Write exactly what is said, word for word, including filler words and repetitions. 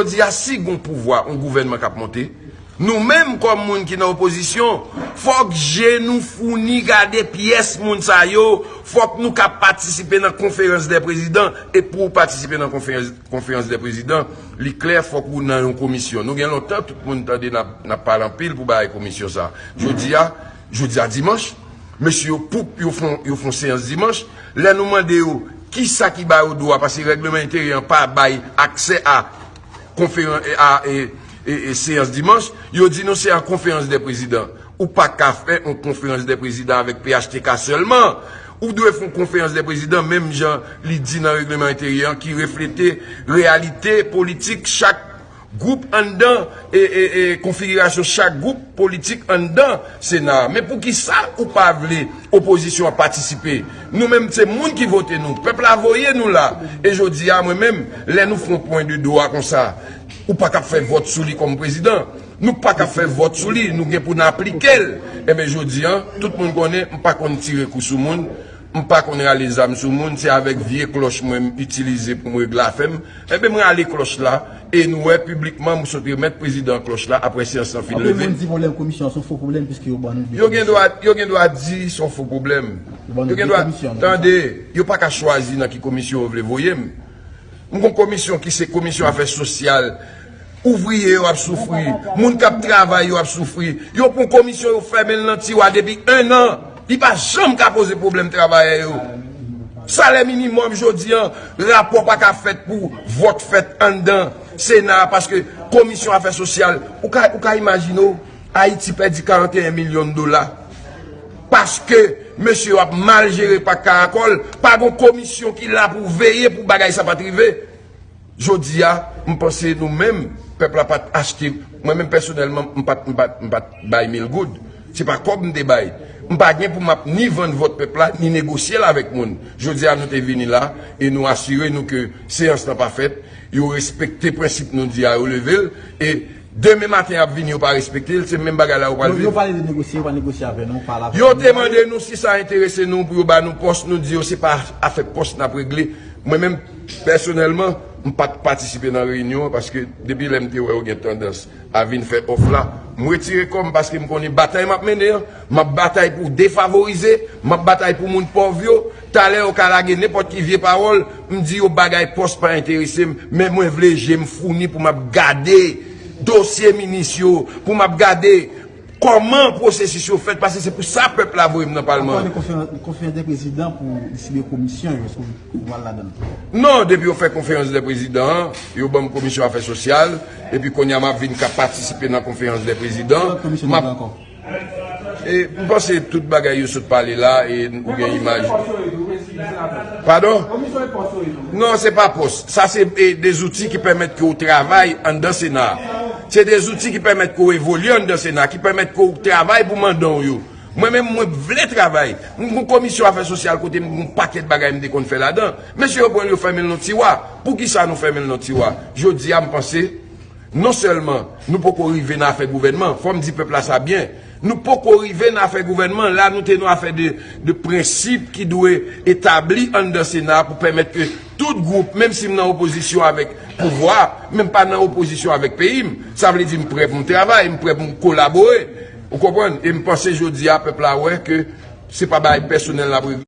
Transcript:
Jodi a, si gon pouvwa, yon gouvènman k ap monte, nou menm kòm moun ki nan opozisyon, fòk je nou founi gade pyès moun sa yo, fòk nou ka patisipe nan konferans dè prezidan, e pou w patisipe nan konferans, konferans dè prezidan, li klè, fòk ou nan yon komisyon. Nou gen lontan, tout moun tande n ap, n ap pale anpil pou bagay komisyon sa. Jodi a, jodi a dimanch, mesye yo pou yo fon, yo fon seyans dimanch, lè nou mande yo kisa ki ba yo dwa, paske règleman enteryè an pa bay aksè a konferan-, a, e, e, e, seyans dimanch, yo di nou se an konferans dè prezidan. Ou pa ka fè yon konferans dè prezidan avèk P H T K sèlman. Ou dwe fè yon konferans dè prezidan, menm jan li di nan règleman enteryè an, ki reflete reyalite politik chak gwoup anndan, e, e, e, konfigirasyon chak gwoup politik anndan Sena a. Men poukisa ou pa vle opozisyon an patisipe? Nou menm, se moun ki vote nou. Pèp la voye nou la. E jodi a, mwen menm, lè nou fè yon pwen de dwa konsa, ou pa ka fè vòt sou li kòm prezidan. Nou pa ka fè vòt sou li. Nou gen pou n aplike l. Enben, jodi a, tout moun konnen, m pa konn tire kou sou moun. M pa konn rale zam sou moun, se avèk vye klòch mwen m itilize pou m regle afè m. Enben, m rale klòch la, e nou wè piblikman m sot remèt prezidan klòch la apre seyans lan fin leve. Anpil moun di pwoblèm komisyon an se yon fo pwoblèm, piske yo ban nou de komisyon. Yo gen dwa, yo gen dwa di se yon fo pwoblèm. Yo ban nou de komisyon, non? Yo gen dwa, tande, yo pa ka chwazi nan ki komisyon yo vle voye m. M gon komisyon ki se komisyon afè sosyal. Ouvriye yo ap soufri. Moun k ap travay yo ap soufri. Yo pran komisyon, yo fèmen l nan tiwa depi enn an. Li pa janm ka poze pwoblèm travayè yo. Salè minimòm jodi a, rapò pa ka fèt pou vòt fèt anndan Sena a, paske komisyon afè sosyal, ou ka, ou ka imajine w, Ayiti pèdi karanteyen milyon dola. Paske mesye yo ap mal jere pak Karakòl, pa gon komisyon ki la pou veye pou bagay sa pa t rive. Jodi a, m panse nou menm, pèp la pa t achte, mwen menm pèsonèlman, m pa t, m pa t, m pa t bay mil goud. Se pa kòb m te bay. M pa gen pou m ap ni vann vòt pèp la, ni negosye l avèk moun. Jodi a, nou te vini la, e nou asire nou ke seyans lan pa fèt, yo respekte prensip nou di a, yo leve l, e demen maten y ap vini, yo pa respekte l, se menm bagay la yo pral viv. Yo, yo pale de negosye, yo pa negosye avè nou, pale avè nou. Yo te mande nou si sa enterese nou pou yo ba nou pòs, nou di yo se pa afè pòs n ap regle. Mwen menm, pèsonèlman, m pa t patisipe nan reyinyon an paske depi lè m te wè yo gen tandans a vin fè òf la, m retire kò m paske m konnen batay m ap mennen an, m ap batay pou defavorize, m ap batay pou moun pòv yo. Talè yo ka lage nenpòt ki vye pawòl, m di yo bagay pòs pa enterese m, men mwen vle je m founi pou m ap gade dosye minis yo, pou m ap gade kòman pwosesis yo fèt, paske se pou sa pèp la voye m nan palman an. Konferans, konferans dè prezidan pou deside komisyon yo, èske w pral ladan l? Non, depi yo fè konferans dè prezidan an, yo ban m komisyon afè sosyal, epi kounye a m ap vin ka patisipe nan konferans dè prezidan. Ki lòt komisyon nou gen ankò? E, m panse tout bagay yo sot pale la, e ou gen imaj. Padon? Non, se pa pòs. Sa se, e, de zouti ki pèmèt ke w travay anndan Sena a. Se de zouti ki pèmèt ke w evolye anndan Sena, ki pèmèt ke w travay pou mandan w yo. Mwen menm, mwen vle travay. M gon komisyon afè sosyal kote m gon pakèt bagay m te konn fè ladan. Mesye yo pran l, yo fèmen l nan tiwa. Poukisa nou fèmen l nan tiwa? Jodi a, m panse, non sèlman nou poko rive nan afè gouvènman, fò m di pèp la sa byen. Nou poko rive nan afè gouvènman, la nou te nan afè de, de prensip ki dwe etabli anndan Sena a pou pèmèt ke tout gwoup, menm si m nan opozisyon avèk pouvwa, men m pa nan opozisyon avèk peyi m. Sa vle di m prè pou m travay, m prè pou m kolabore. Ou konprann? E m panse jodi a pèp la wè ke se pa bagay pèsonèl n ap regle.